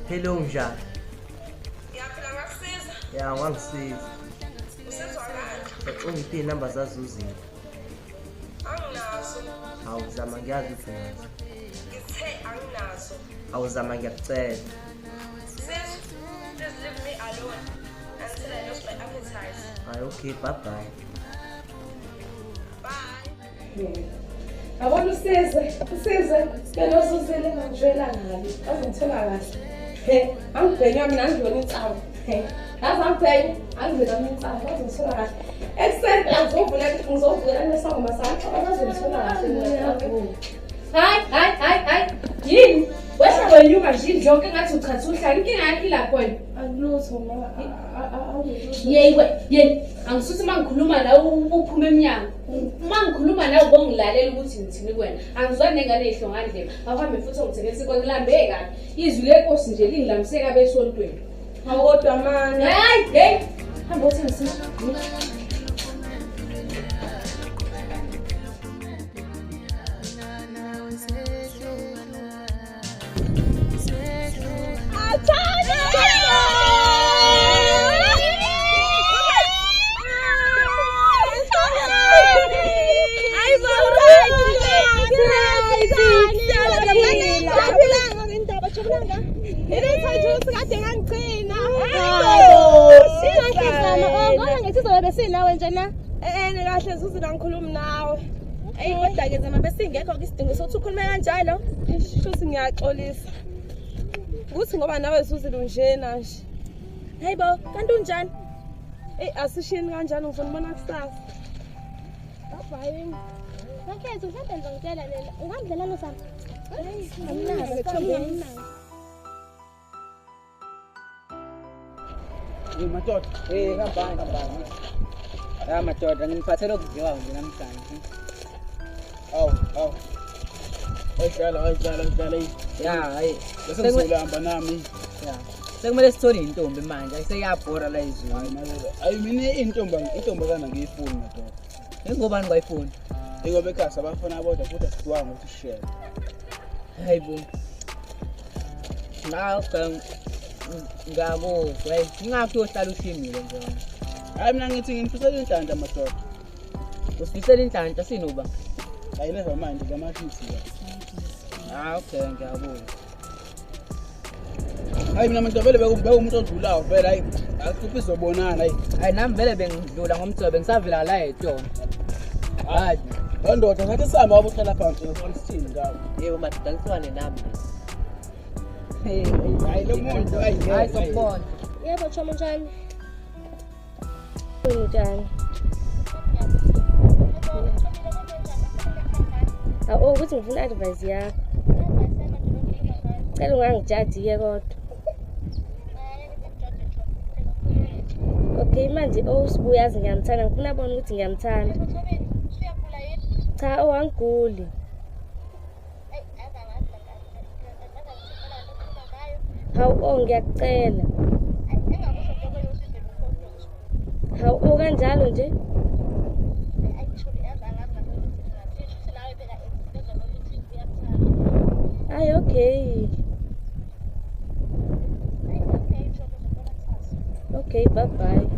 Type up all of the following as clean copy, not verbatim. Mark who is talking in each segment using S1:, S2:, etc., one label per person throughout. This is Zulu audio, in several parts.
S1: Hello njani?
S2: Ngiyaphila ngakusiza.
S1: Ya wangisiza.
S2: Usizwa ngani?
S1: Ungiphi inamba zazuzile.
S2: Anginazo.
S1: Awuzama ngiyazi ukuthi unazo.
S2: Ngithe anginazo.
S1: Awuzama ngiyakucela.
S2: Sis, please leave me alone until I lose my appetite.
S1: Hayi okay, bye bye.
S2: Bye.
S3: Yabona usize, usize, belozuzile ngangijwayela ngalo, azongithola kahle. He, angibhenywa mina angiyona insangu. He, yazi angibhenywa, angiyona mina insangu, azongithola kahle. Ekuseni ngizovula ngizovulela nesangoma sakho, bazongithola kahle mina. Hayi, hayi, hayi, hayi. Yini? Wehla wenyuka nje indlu yonke engathi uchatha uhlala, inkinga yakho ilapho wena.
S4: Akulutho ma.
S3: Yeyi yeyi, angisuthi uma ngikhuluma la uphume emnyango. Uma ngikhuluma la ubongilalela ukuthi ngithini kuwena. Angizwani nengane eyihlongandlebe. Awuhambe futhi ongithengele isinkwa ngilambe kabi. Izwi lenkosi nje lingilambise kabi esontweni.
S4: Hawu kodwa mani.
S3: Hayi, hey. Hamba uthenga isinkwa.
S4: Besinawe nje na kahle Zuzu ngikhuluma nawe. Ey kodwa ke zama besingekho isidingo sokuthi ukhulume kanjalo. Shuthi ngiyaxolisa. Ukuthi ngoba nawe Zuzu lunjena nje. Hayibo, kanti unjani? Ey asishini kanjani ngizonibona kusasa.
S5: Bye. Ngakhetha mhlawumbe ngizongitshela lela. Ungamdlelana sami. Anginazo.
S6: Hey madoda, hey hambani hambani. Ya madoda nginiphathele okudliwa nje namhlanje.
S7: Awu, awu. Ayidlala, ayidlala, ayidlala.
S6: Ya, hayi.
S7: Bese ngizolamba nami.
S6: Ya. Sekumele sithole intombi manje, ayiseyabhora la izulu.
S7: Hayi mina intombi, intombazana ngiyifuni madoda.
S6: Ingobani ngayifuni?
S7: Ingoba ekhaya abafana bodwa futhi asiwanga ukuthi sishele.
S6: Hayibo. Nawu ngakuzwa, ingakho uyohlala ushimile nje.
S7: Hayi mina ngithi ngifisela inhlanhla madoda.
S6: Usifisela inhlanhla sinoba?
S7: Hayi never mind ngamafithi la.
S6: Ah okay ngiyabona.
S7: Hayi mina manje vele bekuwumuntu odlulayo vele hayi asiphi sizobonana hayi.
S6: Hayi nami vele bengidlula ngomthobe ngisavela la etolo. Hayi
S7: ndoda ngathi sihamba ngoba uhlala phansi ngifuna sithini ngawe.
S1: Yebo madoda ngiswane nami.
S7: Hayi lo muntu hayi
S6: hayi sokubona.
S5: Yebo chomo njani? Unjani? Awu ukuthi ngifuna advice yakho. Cela ungangijaji ke kodwa. Okay manje owusibuyazi ngiyamthanda ngifuna bona ukuthi ngiyamthanda. Cha owangiguli. Hawu oh ngiyakucela. Hawu oh kanjalo nje. Ay okay. Okay, bye bye.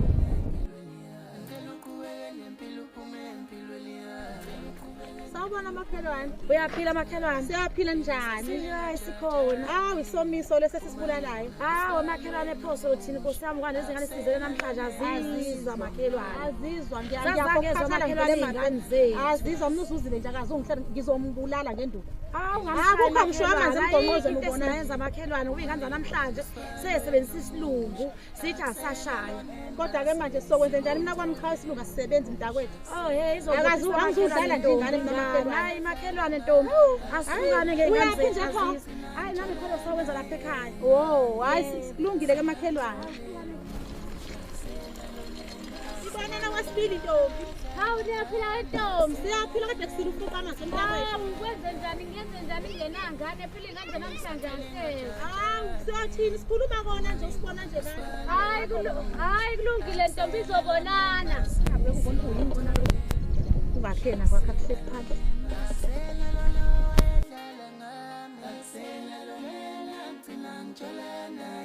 S4: Sawubona makhelwane.
S8: Uyaphila makhelwane?
S4: Siyaphila njani?
S8: Hayi sikhona.
S4: Hawu isomiso lesi sisibulalayo.
S8: Hawu makhelwane pho sothini Nkosi yami kwanezingane sizele namhlanje azizwa makhelwane.
S4: Azizwa
S8: ngiyakuphatha makhelwane ingane zethu.
S4: Azizwa mnuzuzile nje akazongihlala ngizombulala ngenduku.
S8: Hawu
S4: ngamshaya. Ngisho amanzi emgonqozweni ubona
S8: yenza makhelwane uyingane namhlanje sesebenzisa isilungu sithi asashaya.
S4: Kodwa ke manje sizokwenza njani mina kwami cha isilungu asisebenzi mntakwethu.
S8: Oh hey
S4: izokwazi angizudlala nje ingane mina makhelwane.
S8: Hayi makhelwane ntombi asukane ngengane zethu. Hayi nami khona sokwenza lapha ekhaya.
S4: Oh hayi kulungile ke makhelwane. Ibonana kwesibili ntombi.
S5: Hawu niyaphila ntombi.
S4: Siyaphila kodwa kusile ufuqa amanzi mntakwethu.
S5: Hawu kwenze njani ngenze njani ngingenangane phela ingane namhlanje angisezwa.
S4: Hawu siyathini sikhuluma kona nje usibona nje la.
S5: Hayi hayi kulungile ntombi izobonana.
S8: Ungakhena kwakho kuhleli phansi.
S9: Ngitshala naye.